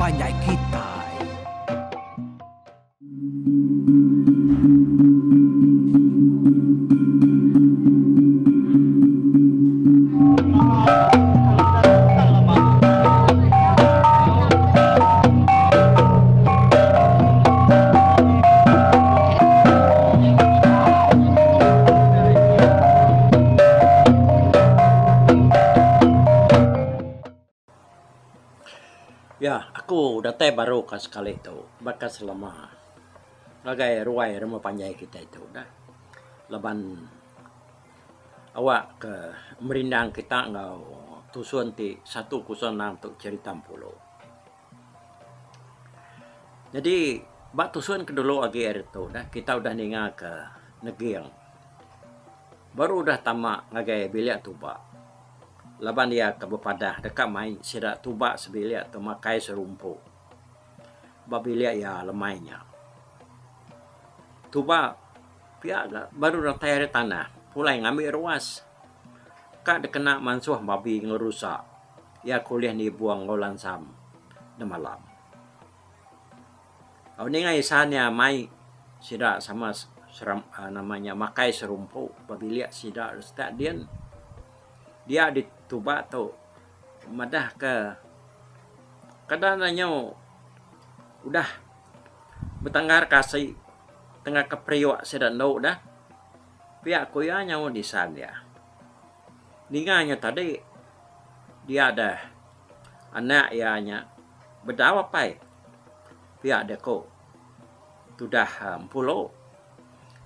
panjai kitai. Ya, aku datai baru ka sekali tu baka selama ngagai ruai rumah panjai kitai tu dah. Laban awak ke merindang kita enggau tusun ti 106 tu cherita Empulu. Nyadi ba tusun ke dulu agi ari tu dah kita udah ninga ke Neging baru udah tama ngagai bilik tuba laban iya ke bepadah deka mai sida tuba sebilik tu makai serumpu ba bilik iya lemai nya. Tuba pia ga baru datai ari tanah pulai ngambi ruas ka dikena mansuh babi enggau rusa. Iya ke ulih nibung enggau lansam demalam. Au ninga isan iya mai sida sama seram nama nya makai serumpu ba bilik sida setak din dia dituba tu madah ke kada ne nyu udah betanggar ke asi tengah ke periuk sida endu dah pia ku iya nyaut isan iya. Ninga nya tadi dia deh anak iya nya bedau apai pia deh ko tudah empulo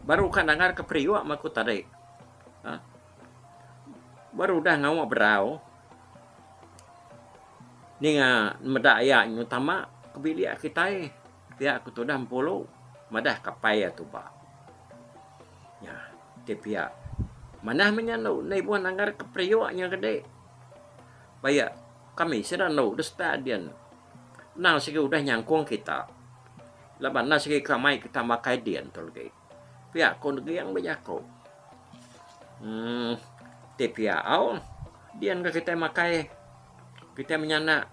baru ka nangar ke periuk meh ku tadi uhh baru udah ngawa bedau ninga meda iya nyu tama ke bilik kitai pia ku tudah empulo madah ke apai iya tuba. Nya ti pia. Manah meh nya anu enda ibuh nanggar ke periuk nya gede. Baya kami sida anu deh setak din. Endang sigi udah nyangkung kita. Laban enda sigi ka mai kita makai din tu legi. Pia ku Neging bejaku. Uhh ti pia au din ga kitai makai kitai menyanak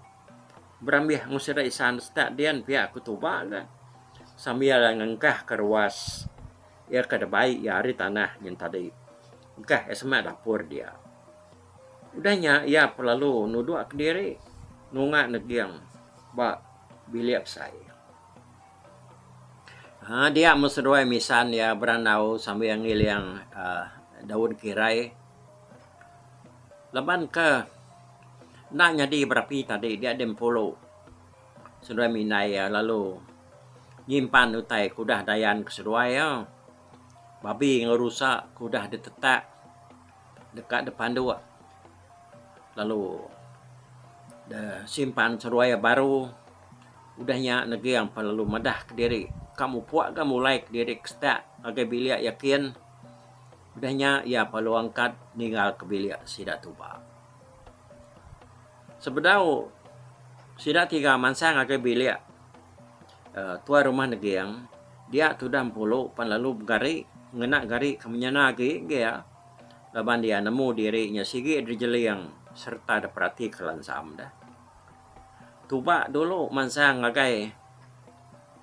berambih enggau sida isan setak din pia ku tuba ga. Sambil ngengkah ke ruas iya ke dibai iya ari tanah nyin tadi engkah iya semak dapur dia. Udah nya iya pelalu nuduk kediri nunga neging ba bilik besai. Haa dia meh seduai misan iya berandau sambil ngiling aaa daun kirai laban ke enda nyadi berapi tadi dia dempulu seduai mindai iya lalu nyimpan utai ke udah dayan ke seduai iya. Babi enggau rusa ke udah ditetak deka dipanduk lalu disimpan seduai iya baru. Udah nya Neging pan lalu madah kediri ka mupuk ga mulai kediri ke setak ngagai bilik iya kin. Udah nya iya perlu angkat ninggal ke bilik sida tuba. Sebedau sida tiga mansang ngagai bilik uhh tuai rumah Neging dia tudah empulu pan lalu begari ngena gari ke menyana agi agi iya laban iya nemu diri nya sigi dijeling sereta diperatika lansam deh. Tuba dulu mansang ngagai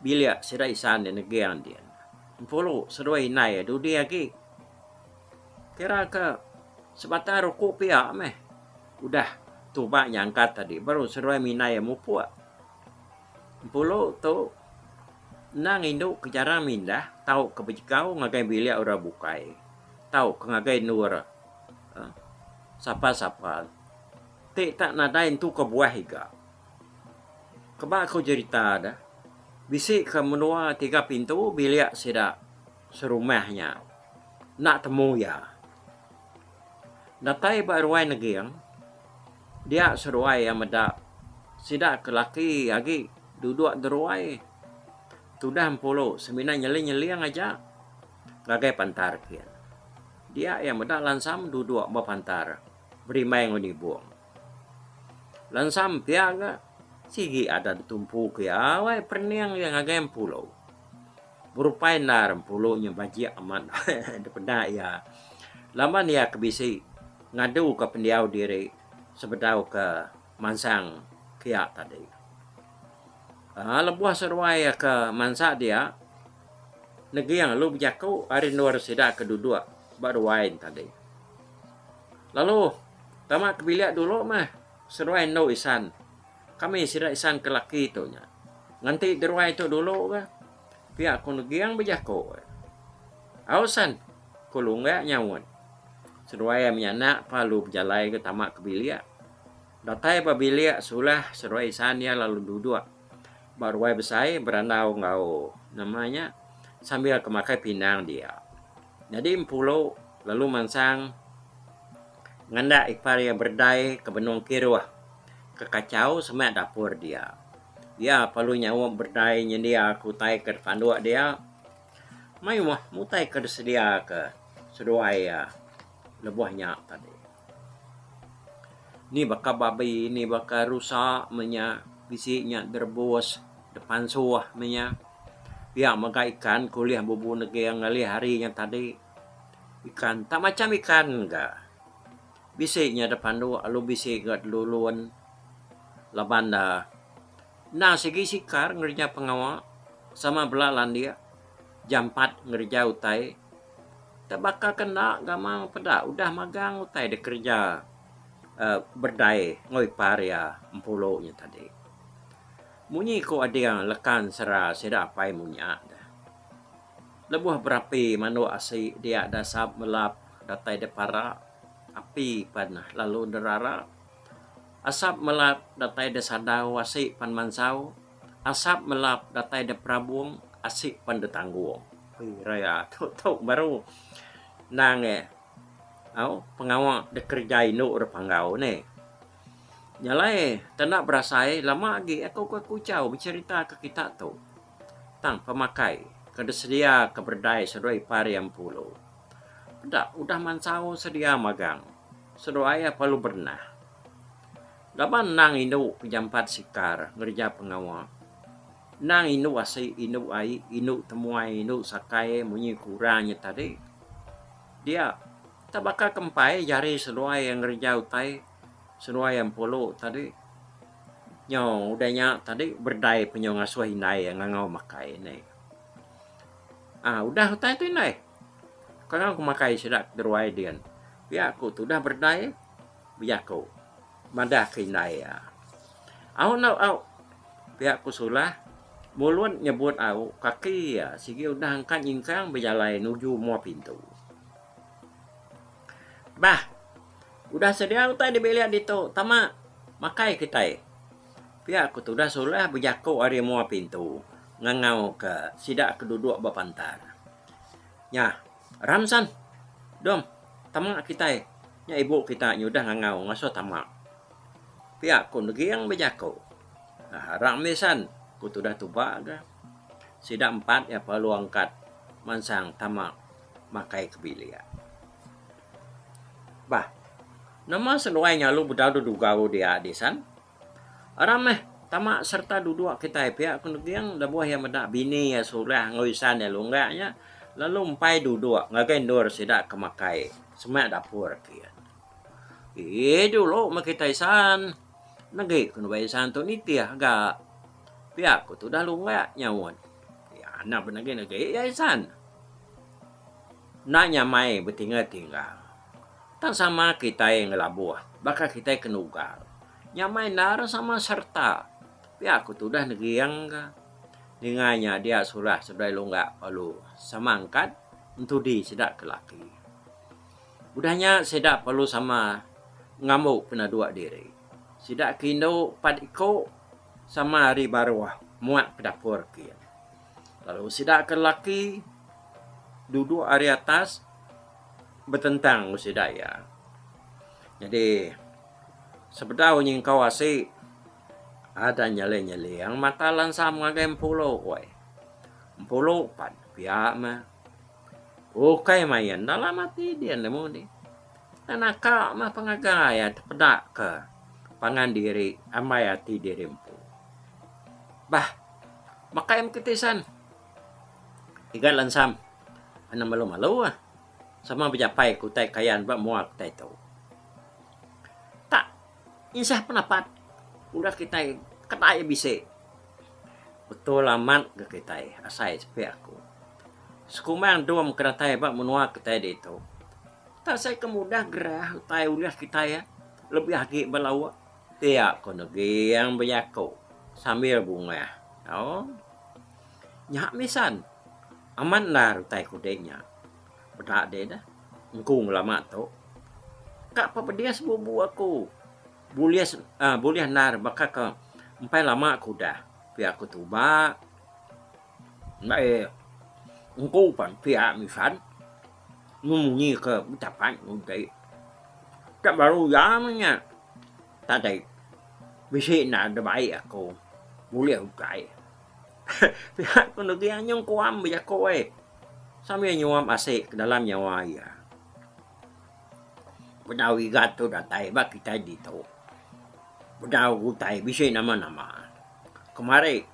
bilik sida isan di Neging din. Empulu seduai indai dudi agi kira ke sebatang ruku pia meh. Udah tuba nya angkat tadi baru seduai minai mupuk. Empulu tu endang indu ke jarang mindah tauka bejegau ngagai bilik orang bukai tauka ngagai endur uhh sapa-sapa ti tak nadai entu kebuah iga. Keba ku jerita deh bisi ke menua tiga pintu bilik sida serumah nya enda temu iya. Datai ba ruai Neging, dia seruai iya meda sida ke laki agi duduk deruai tudah empulu semina nyeling-nyeling aja ngagai pantar kin. Dia iya meda Lansam duduk ba pantar berimbai enggau Nibong. Lansam pia ga sigi ada ditumpu ke iya wai perening iya ngagai empulu. Berupai endar empulu nya bajik amat dipeda iya. Laban iya ke bisi ngaduka pendiau diri sebedau ke mansang kiya tadi. Aaa lebuh seduai iya ke mansa dia, Neging lalu bejaku ari endur sida ke duduk ba ruai ne tadi. Lalu tama ke bilik dulu meh seduai endu isan. Kami sida isan ke laki tu nya. Nganti deruai tu dulu ga. Pia ku Neging bejaku. Au san, ku Lunggak nyaut. Seduai iya menyanak pa lalu bejalai ga tama ke bilik. Datai ba bilik sulah seduai isan iya lalu duduk ba ruai besai berandau enggau nama nya sambil ke makai pinang dia. Nyadi Empulu lalu mansang ngandak ipar iya berdai ke benung kiruh ke kachau semak dapur dia. Iya perlu nyaup berdai nyendia ke utai ke dipanduk dia. Mayuh utai ke disedia ke seduai iya lebuh nya tadi. Ni baka babi, ni baka rusa meh nya bisi nya direbus, dipansuh meh nya. Pia mega ikan ke ulih bubu neging ngalih hari nya tadi. Ikan tak macam ikan ga. Bisi nya dipanduk lalu bisi ga dilulun laban ne endang sigi sikar ngereja pengawa sama bela landik jampat ngereja utai. Te baka ke enda gamal peda udah magang utai dikereja uhh berdai enggau ipar iya empulu nya tadi. Munyi ku ading lekan sera sida apai munya deh. Lebuh berapi manuk asi dia dasap melap datai da para api pan lalu nerara. Asap melap datai da sadau asi pan mansau. Asap melap datai da perabung asi pan da tanggung. Ui raya tu tu baru endang eh au pengawa da kereja indu da panggau neh. Nya alai tanda berasai lama agi aku ke kuchau becherita ke kita tu. Tang pemakai ke disedia ke berdai seduai ipar iya empulu. Peda udah mansau sedia magang seduai iya perlu berenah. Laban endang indu pejampat sikar ngereja pengawa. Endang indu asi, indu ai, indu temuai, indu sakai munyi ku orang nya tadi. Dia, tak baka ke empai jari seduai iya ngereja utai seduai iya empulu tadi. Nyau udah nya tadi berdai penyu ngasuh indai iya ngangau makai ne. Aaa udah utai tu indai. Kangau ku makai sida keruai din. Pia ku tudah berdai. Bejaku madah ke indai iya. Au enda au pia ku Sulah mulut nyebut au kaki iya sigi udah angkat nyingkang bejalai nuju mua pintu. Bah udah sedia utai di bilik ditu tama makai kitai pia ku tudah Sulah bejaku ari mua pintu ngangau ke sida ke duduk ba pantar. Nya Ramsan dom tama kitai. Nya ibu kita nyudah ngangau ngasuh tama. Pia ku Neging bejaku. Harang mih san, ku tudah tuba ga. Sida empat iya perlu angkat mansang tama makai ke bilik. Bah, nama seduai nyalu bedau dedugau dia dih san? Aram meh tama sereta duduk kitai pia ku Neging lebuh iya meda bini iya Surah enggau isan iya Lunggak nya lalu empai duduk ngagai endur sida ke makai semak dapur kiye. Eii dulu meh kitai isan negi ku nubai isan tu nitih ga pia ku tudah Lunggak nyaut. Anak benegi-negi iya isan. Enda nyamai betinggal-tinggal. Tang sama kitai ngelabuh baka kitai ke nugal. Nyamai endar sama sereta. Pia ku tudah neging ka. Ninga nya dia sulah seberai lunggak lalu sama angkat entudi sida ke laki. Udah nya sida perlu sama ngambu penaduk diri. Sida ke indu pat iku sama ari baruh muat ke dapur kin. Lalu sida ke lelaki duduk ari atas betentang enggau sida iya. Nyadi sebedau nyingkau asi ada nyeling-nyeling mata lansam ngagai empulu weh. Empulu pan pia meh. Ukai main dalam ati din nemu dih. Tang naka meh pengaga iya tepeda ke pangan diri ambai ati diri empu. Bah. Makai meh kiti san. Igat lansam. Anang malu-malu ah. Sama bejapai ke utai kayan ba mua kitai tu. Tak insah penapat udah kitai kedai bisi. Betul amat ga kitai asai sepi aku. Sekumbang dum ke datai ba menua kitai ditu. Tak asai ke mudah gerah utai ulih kitai lebih agi ba lauk. Pia ko Neging bejaku sambil bungah. Au. Nya misan. Amat endar utai kudi nya. Peda deh dah. Engku ngelama tu. Ka pepedis bubu aku. Bulih uhh bulih endar baka ke empai lama ke udah pia ku tuba enggai engku pan pia misan ngemunyi ke betapan utai ka baru iya meh nya tadi bisi enda da bai aku bulih utai pia ku negi anyung kuam bejaku ai sambil nyuap asi ke dalam nyawa iya. Bedau igat tu datai ba kitai ditu. Bedau utai bisi nama-nama. Kemari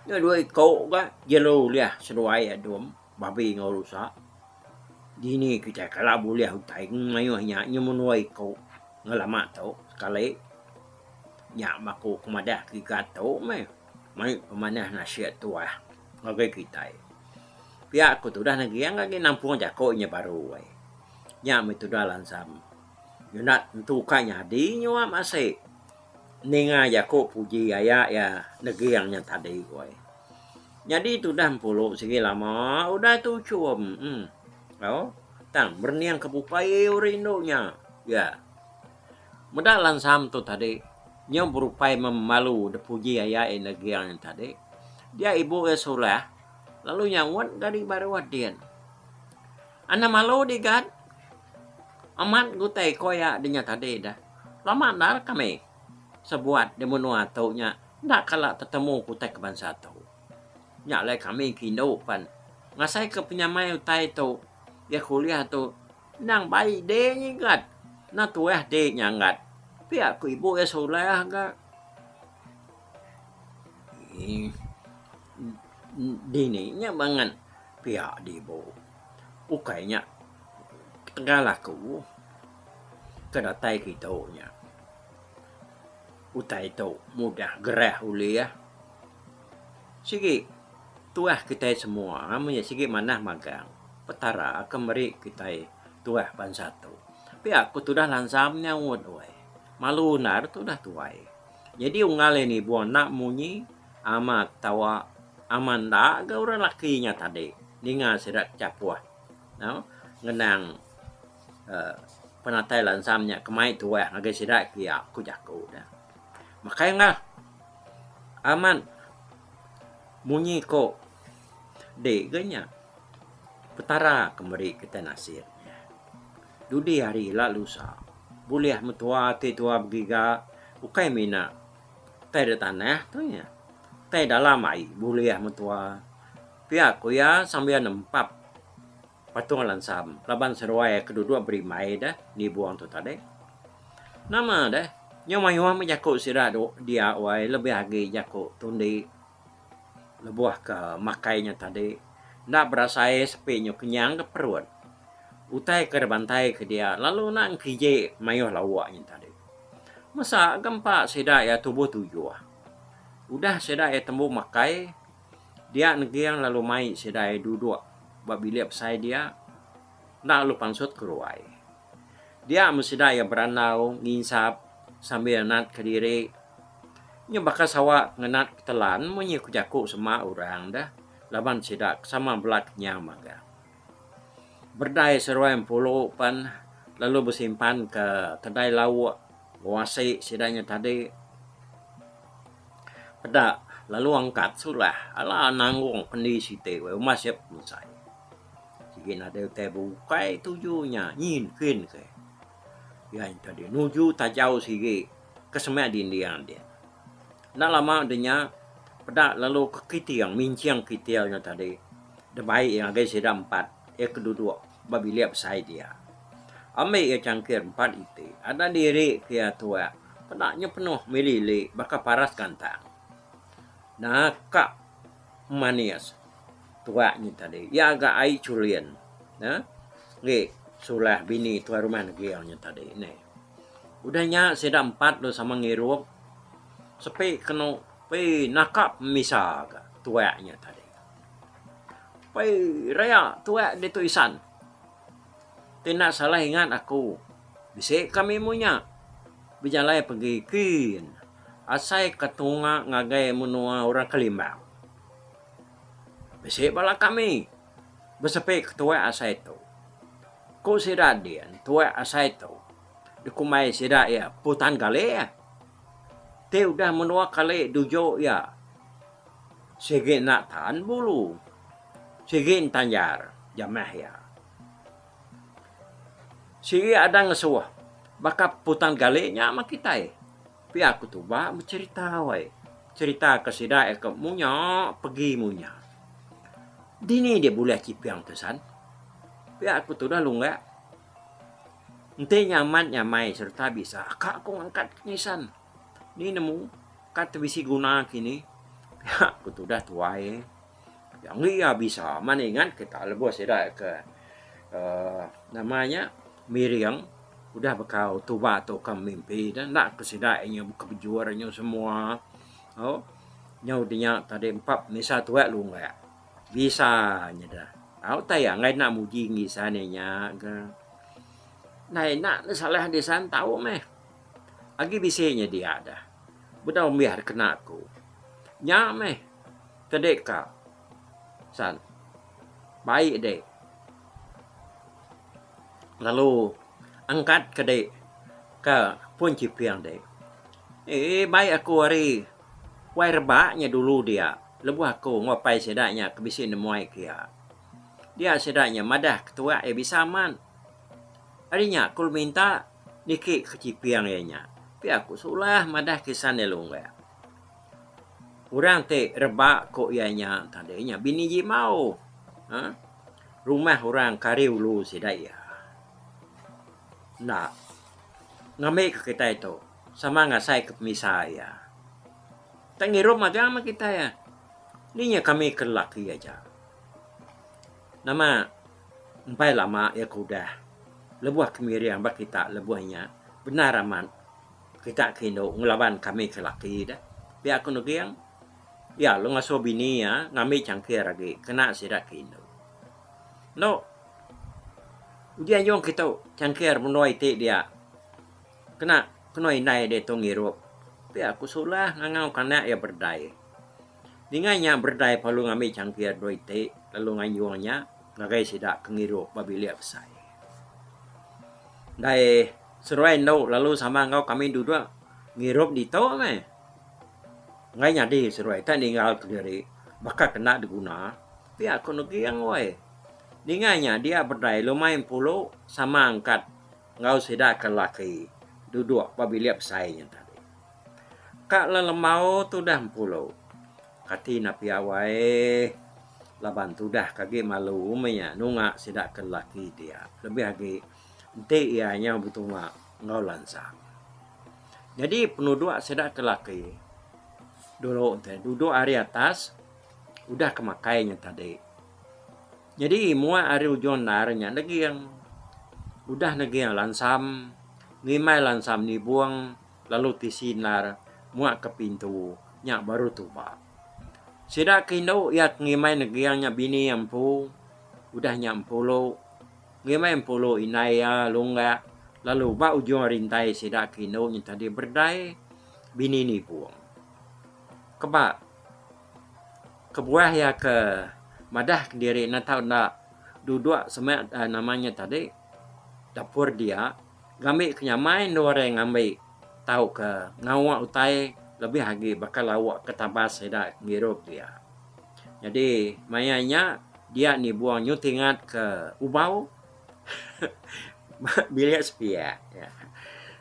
nya dua iko ga jelu ulih seduai adum babi enggau rusa. Dini kitai kala bulih utai mayuh nya nyumun dua iko ngelama tu sekali. Nya maku ke madah ke igat tu meh mai pemanah nasit tuah ngagai kitai. Pia ku tudah neging agi nampung jaku inya baru ai. Nya meh tudah lansam. Nyunat entu ka nyadi nyuap asi ninga jaku puji aya iya neging nya tadi weh. Nyadi tudah empulu sigi lama udah tuchum uhh au tang berening ke bukai orang indu nya ya. Meda lansam tu tadi nyau berupai memalu dipuji aya iya neging nya tadi dia ibu iya sulah lalu nyaut gari baruh din. Anang malu digat. Amat gutai ko iya dinya tadi dah. Lama endar kami sebuat di menua tu nya enda kala tetemu ke utai ke bansa tu. Nya alai kami ke indu pan ngasai ke penyamai utai tu iya ke ulih tu endang bai de nyigat enda tuah de nyanggat. Pia ku ibu iya sulah ga. Dini nya bangat pia dibu. Ukai nya ketegal aku ke datai kitu nya. Utai tu mudah gerah ulih. Sigi tuah kitai semua meh sigi manah magang. Petara ke meri kitai tuah bansa tu. Pia ku tudah lansam nyaut weh. Malu endar tudah tuai. Nyadi unggal iya nibung enda munyi amat tawa amat enda ga orang laki nya tadi ninga sida kechapuh ngenang uhh penatai lansam nya kemai tuah ngagai sida pia ku jaku ne. Makai enggah amat munyi ko di ga nya Petara ke meri kitai nasib. Dudi hari ila lusa bulih mentua ti tua begiga ukai mina tai da tanah tu nya tai dalam ai bulih mentua pia ku iya sambil nempap patung lansam laban seduai ke duduk berimbai da nibung tu tadi. Nama deh nyau mayuh meh jaku sida dia wai lebih agi jaku tundi lebuh ke makai nya tadi enda berasai sepi nyu kenyang ke perut. Utai ke dibantai ke dia lalu enda engkiji mayuh lauk nya tadi. Mesa ga empa sida iya tubuh tujuh. Udah sida iya tembu makai dia neging lalu mai sida iya duduk ba bilik besai dia enda lalu pansut ke ruai. Dia meh sida iya berandau nginsap sambil nat kediri. Nya baka sawa ngenat ketelan munyi ku jaku sema orang deh laban sida sama bela kenyang magang. Berdai seruai empulu pan lalu besimpan ke kedai lauk enggau asi sida nya tadi. Peda lalu angkat sulah ala nanggung kendi siti weh umbas iya pemesai. Sigi nadai utai bukai tuju nya nyin kin ke. Iya nya tadi nuju tajau sigi ke semak dinding dia. Enda lama de nya peda lalu ke kiting minching kiting nya tadi. Dibai iya ngagai sida empat iya ke duduk ba bilik besai dia. Ambi iya changkir empat iti ada diri ke iya tuak peda nya penuh mili-ili baka paras gantang. Naka manis tuak nya tadi iya ga ai chulin ne ngi sulah bini tuai rumah neging nya tadi neh. Udah nya sida empat lalu sama ngirup sepi kenu. Pei naka pemisa ga tuak nya tadi. Pei raya tuak ditu isan. Ti enda salah ingat aku bisi kami munya bejalai pegi kin asai ke tunga ngagai menua orang Kelimbang. Bisi bala kami besepi ke tuak asai tu. Ku sida din tuak asai tu dikumbai sida iya Putan Galih. Ti udah menua kali duju iya sigi enda tan bulu sigi entanjar jamah iya. Sigi ada ngesuh baka putan gali nya mah kitai. Pia ku tuba becherita weh. Cherita ke sida iya ke munya pegi munya. Dini dia bulih chiping tu san. Pia ku tudah lunggak. Enti nya amat nyamai sereta bisa ka ku ngangkat ke ngisan. Ni nemu ka te bisi guna kini. Pia ku tudah tuai. Enggi iya bisa man ingat kita lebuh sida ke uhh nama nya miring udah bekau tuba tu ke mimpi ne enda ke sida inya bekebejur inya semua au nyau dinya tadi empa misa tuak lunggak bisa nyeda au tai anggai enda muji ngisan inya ke. Ndai enda ne salah disan tau meh agi bisi nya dia dah bedau mih kena ku. Nya meh. Kedek ka. San. Baik dek. Lalu angkat ke dek ka pun chiping dek. Eii baik aku ari wai rebak nya dulu dia lebuh aku enggau apai sida nya ke bisi nemuai ke iya. Dia sida nya madah ketuak iya bisa amat. Ari nya aku minta niki ke chiping iya nya. Pia ku sulah madah kisan iya lunggak. Orang ti rebak ku iya nya tadi nya bini Jimau uhh rumah orang ke ari ulu sida iya. Enda ngambi ke kitai tu sama ngasai ke pemisa iya. Tak ngirup magang meh kitai ah. Ni nya kami ke lelaki aja. Nama empai lama iya ke udah lebuh ke miring ba kita lebuh nya bendar amat. Kita ke indu ngelaban kami ke laki deh. Pia ku Neging. Iya lalu ngasuh bini iya ngambi changkir agi kena sida ke indu. Endo uji anjung kitu changkir menua iti dia kena kenu indai ditu ngirup. Pia ku Sulah ngangau ke anak iya berdai. Ninga nya berdai perlu ngambi changkir dua iti lalu nganjung nya ngagai sida ke ngirup ba bilik besai. Ndai seruai endu lalu sama enggau kami duduk ngirup ditu meh. Enggai nyadi seruai tak ninggal kediri baka kena diguna pia ku Neging weh. Ninga nya dia berdai lumai empulu sama angkat enggau sida ke lelaki duduk ba bilik besai nya tadi. Ka lelembau tudah empulu kati ne pia weh laban tudah ke agi malu meh nya nunga sida ke lelaki dia lebih agi enti iya nyau betunga enggau lansang. Nyadi penuduk sida ke laki dulu te duduk ari atas udah ke makai nya tadi. Nyadi muak ari ujung endar nya neging udah neging lansam ngimbai lansam nibung lalu tisi endar muak ke pintu nya baru tuba. Sida ke indu iya ke ngimbai neging nya bini iya empu udah nya empulu. Ngimbai empulu indai iya lunggak lalu ba ujung rintai sida ke indu nya tadi berdai bini nibung. Keba kebuah iya ke madah kediri enda tau enda duduk semak nama nya tadi dapur dia ngambi ke nyamai endur iya ngambi tauka ngawa utai lebih agi baka lauk ke tabas sida ngirup dia. Nyadi maya nya dia nibung nyu tingat ke ubau ba bilik sepiak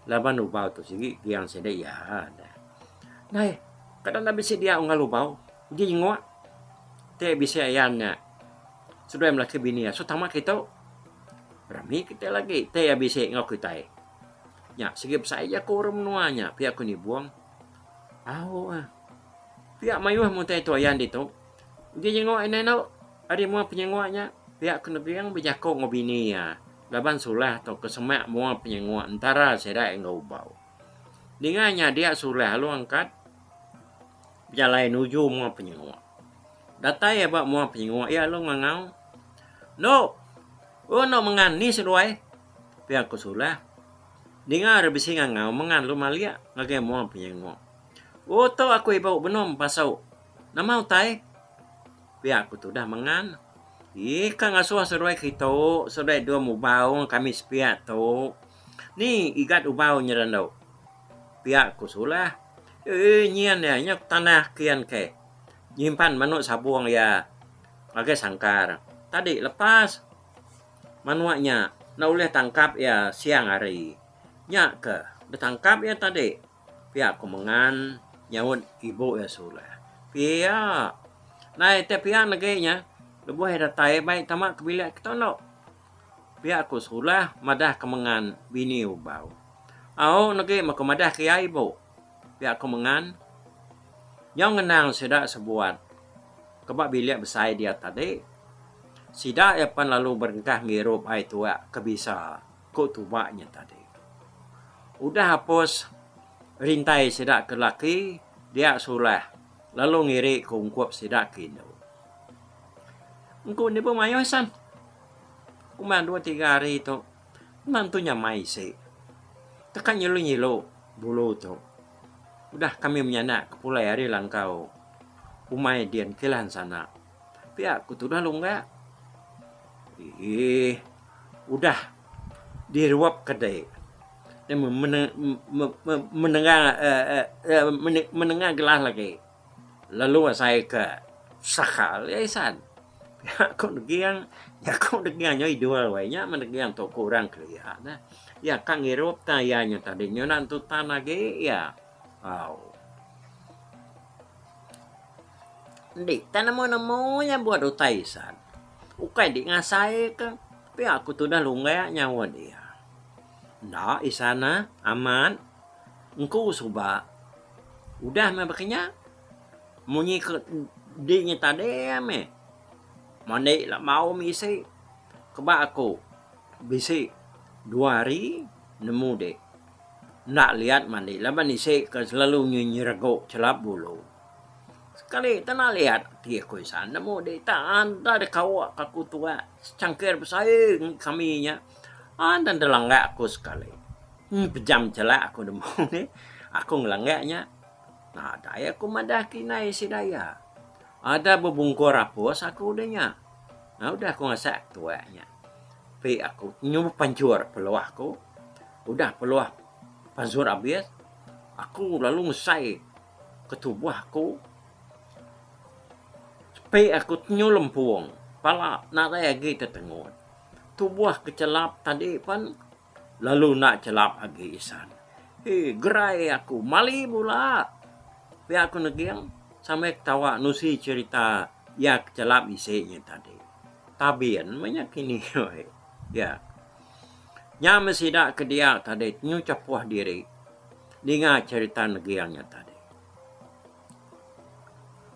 laban ubau tu sigi giang sida iya. Nai kada enda bisi dia unggal ubau uji nyenguk ti bisi ayan nya seduai melaki bini asu tama kitu rami kitai lagi ti iya bisi enggau kitai. Nya sigi besai jaku orang menua nya pia ku nibung. Au ah. Pia mayuh meh utai tu ayan ditu. Uji nyenguk indai endo ari mua penyenguk nya pia ku Neging bejaku enggau bini iya laban sulah tauka semak mua penyenguk entara sida enggau ubau. Ninga nya dia sulah lalu angkat. bejalai nuju mua penyenguk. Datai iya ba mua penyenguk iya lalu ngangau, Endo! Oh endo mengan ni seduai? Pia ku Sulah. Ninga ari bisi ngangau mengan lalu malik ngagai mua penyenguk. Oh tu aku ibu benung pasu. Nama utai? Pia ku tudah mengan. Ii ka ngasuh seduai kitu seduai dua mubau kami sepiak tu. Ni igat ubau nyerendu. Pia ku Sulah. Ii nyin iya nya tanah kian ke. Nyimpan manuk sabung iya ngagai sangkar. Tadi lepas manuk nya enda ulih tangkap iya siang hari. Nya ke betangkap iya tadi. Pia ku Mengan nyaut ibu iya Sulah. Pia. Ndai te pia negi nya lebuh iya datai bai tama ke bilik ke endo. Pia ku Sulah madah ke Mengan bini Ubau. Au negi meh ku madah ke iya ibu. Pia ku Mengan. Nyau ngenang sida sebuat ke ba bilik besai dia tadi. Sida iya pan lalu berengkah ngirup ai tuak ke bisa. Ku tuba nya tadi. Udah apus rintai sida ke laki dia sulah lalu ngiri ke ungkup sida ke indu. Engku enda bemayuh san. Kuma dua tiga hari tu endang tu nyamai isi. Teka nyilu-nyilu bulu tu. Udah kami menyanak ke pulai ari langkau umai din kilan sana. Pia ku tudah lungga. Eeh udah diruap ke dek menengah eee menengah gelas lagi lalu asai ke sakal iya isan. Pia ku deging jaku deging nya idul weh nya meh deging tu ku orang kelia neh. Iya ka ngirup ta iya nya tadi nyunan tutan agi iya. Au. Endi tan nemu-nemu nya buat utai isan. Ukai di ngasai ka pia ku tudah lungga nyaut iya. Enda isan ah amat engku suba udah meh baka nya munyi ke di nya tadi meh mandi la maum isi keba aku bisi dua hari nemu dik. Enda liat mandi laban isi ke selalu nyeregu chelap bulu. Sekali te enda liat ti aku isan nemu di ta enda deka kawa ka aku tuak secangkir besai kami nya enda deh langga aku sekali. Pejam chelak aku nemu nih aku ngelangga nya nadai aku madah ke indai sida iya. Ada bebungkur apus aku deh nya. Udah aku ngasak tuak nya. Pi aku nyu bepanchur peluh aku. Udah peluh pansut abis, aku lalu ngesai ke tubuh aku. Sepi aku tenyu lempung, pala nadai agi tetengut. Tubuh ke chelap tadi pen lalu enda chelap agi isan. Hii gerai aku mali bula. Pia aku neging sambil ketawa nusi cherita iya ke chelap isi nya tadi. Tabin meh nya kini. Ya. Nya meh sida ke dia tadi nyu chapuh diri ninga cherita neging nya tadi.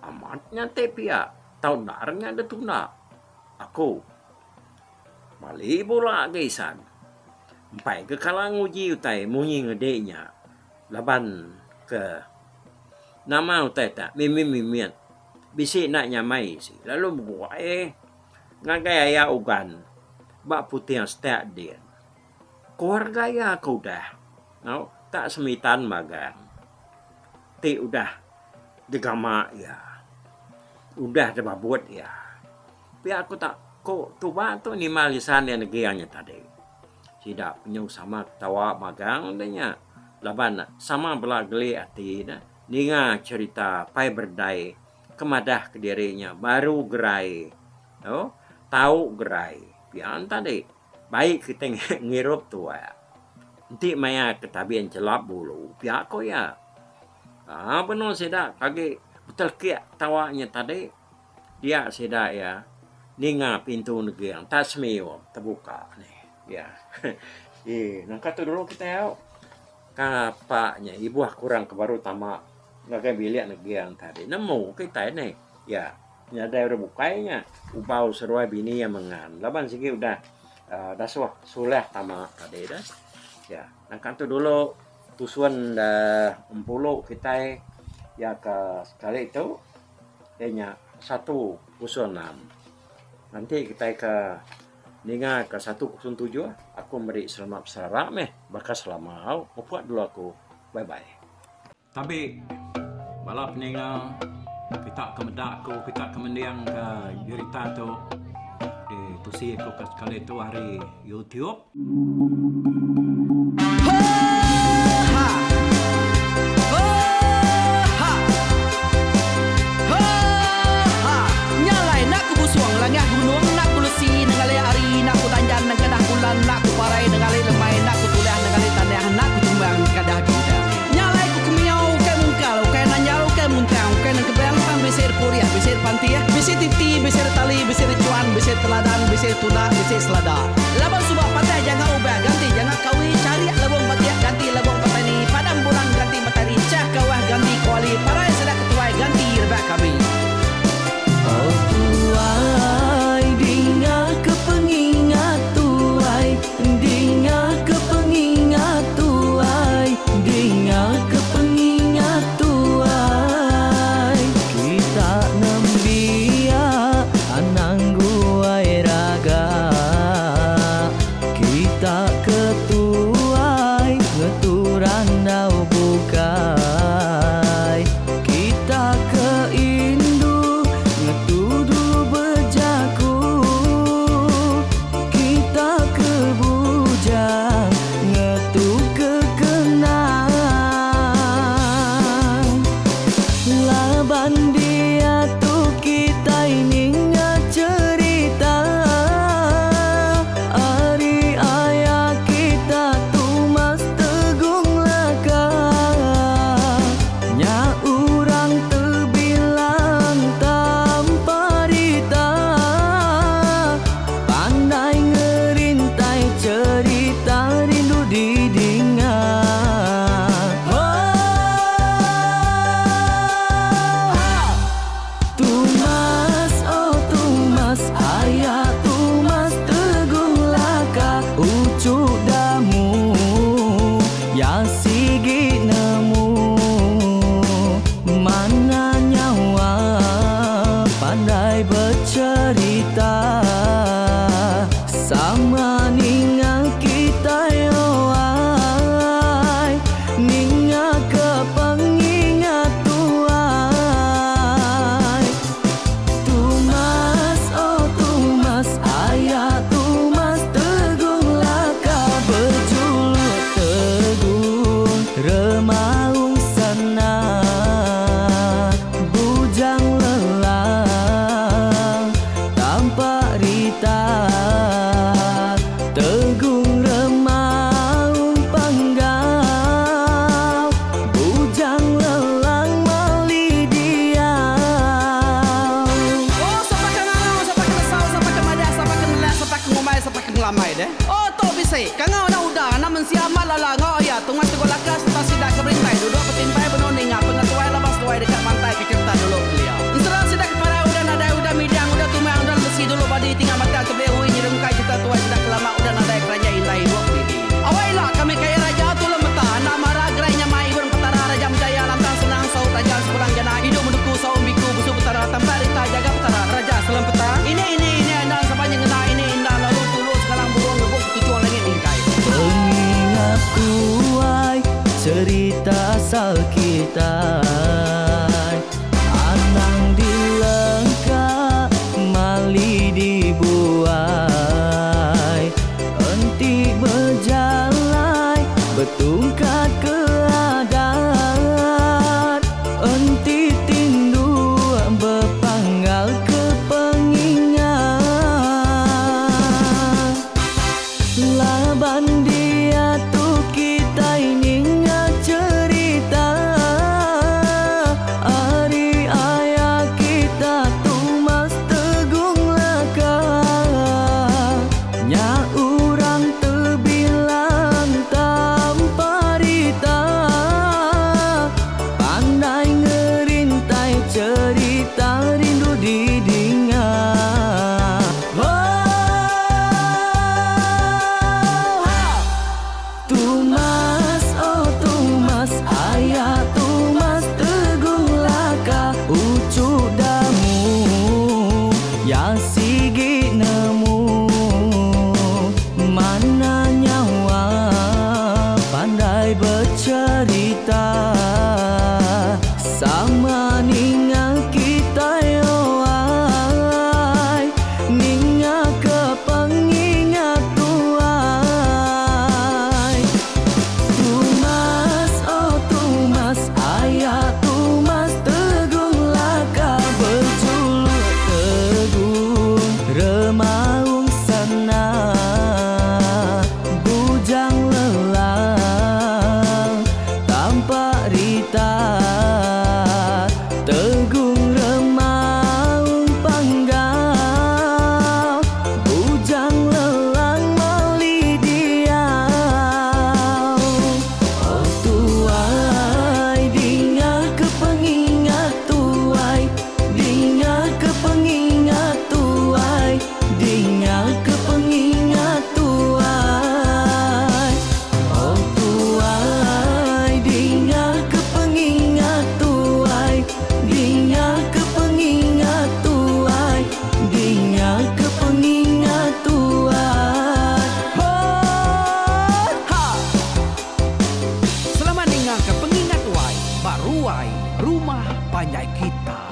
Amat nya ti pia tau endar nya deh tunda aku. Mali bula ga isan. Empai ga kala nguji utai munyi ngedi nya laban ke nama utai tak mimit mimit bisi enda nyamai isi lalu beguai. Ngagai aya Ugan ba puting setak din. Keluarga iya ke udah tau tak semitan magang ti udah digama iya udah dibabut iya. Pia ku tak ku tuba tu nimbal isan iya neging nya tadi. Sida penyu sama ketawa magang deh nya laban sama bela geli ati ne ninga cherita Pai Berdai. Ke madah kediri nya baru gerai tu tau gerai pia tadi baik kitai ngirup tuak enti maya ke tabin chelap bulu pia ko iya. Aa benung sida agi betelekik tawa nya tadi dia sida iya ninga pintu neging tak semiup tebuka nih iya. Eee nangka tu dulu kitai au. Kapa nya ibuh kurang ke baru tama ngagai bilik neging tadi nemu kitai nih iya nyadai orang bukai nya ubau seruai bini iya mengan laban sigi udah uhh dasuh sulah tama tadi dah iya nangka tu dulu tusun da empulu kitai. Iya ke sekali tu iya nya 106. Enti kitai ke ninga ke 107 aku meri selamat beserara meh baka selama au mupuk dulu aku. Bye bye. Tabi bala peninga kita ke meda aku kita ke mending ke jerita tu ditusi aku ke sekali tu ari YouTube. Laban suba patah janga ubah ganti janga kawi charik lebong batik ganti lebong petani padam bulan ganti matari chah kawah ganti kuali parai sida ketuai ganti rebak kami. Oh tuai dinga ke pengingat tuai dinga ke pengingat tuai dinga ke pengingat tuai kita nembiak anang guai raga kita ke tuai ngetu randau bukai kita ke indu ngetu dulu bejaku kita ke bujang ngetu ke kenang laban diatu kitai ninga cherita ari aya kita Tumas Tegung Laka nya urang tebilang tanpa rita pandai ngerintai cherita rindu didinga. Tumas oh Tumas aya Tumas Tegung Laka uchu damu ya sigi nemu mana nyawa pandai becerita sama ninga kitai oai ninga ke pengingat tuai Tumas oh Tumas aya Tumas Tegung Laka bejuluk Tegung Remaung Sana Bujang Lelang tanpa rita Tegung Remaung Panggau Bujang Lelang mali diau. Oh sapa ke ngangau sapa ke nesau sapa ke madah sapa ke nelak sapa ke ngumbai sapa ke ngelamai deh. Oh tu bisi kangau anak uda anak mensia amat lala enggau iya Tungas Teguh Laka sereta sida ke berintai duduk betimpai benung ninga pengetuai laban seduai deka mantai ke cherita dulu kelia. Ensera sida ke parai udah nadai udah midang udah tumang udah lesi dulu badi tinggal matang tebeli ui nyerungkai cherita tuai sida ke lama udah nadai keranjai indai ibup didi. Awai ila kami kaya raja tulung meta anak mara gerai nyamai ibun petara raja menjaya lantang senang saut raja sepulang jana idup menuku saum biku busu petara tampak rita jaga petara raja selempeta ini ini ini endang sapa nyengena ini indah lalu tulu sekalang burung ngebuk ketuchung langit mingkai. Pengingat tuai cerita asal kitai anang dilengka mali dibuai enti bejalai betungkat ke adat enti tindu bepanggal ke pengingat laban diatu kitai ninga cherita ari aya kita Tumas Tegung Laka nya urang tebilang tanpa rita. kita Tegung Remaung Panggau Bujang Lelang Mali Diau. Oh tuai dinga ke pengingat tuai, dinga ke pengingat tuai, dinga ke pengingat tuai. Oh tuai dinga ke pengingat tuai, dinga ke pengingat tuai, dinga ke pengingat tuai. Ho ha! Selamat ninga ke pengingat tuai ba ruai rumah panjai kita.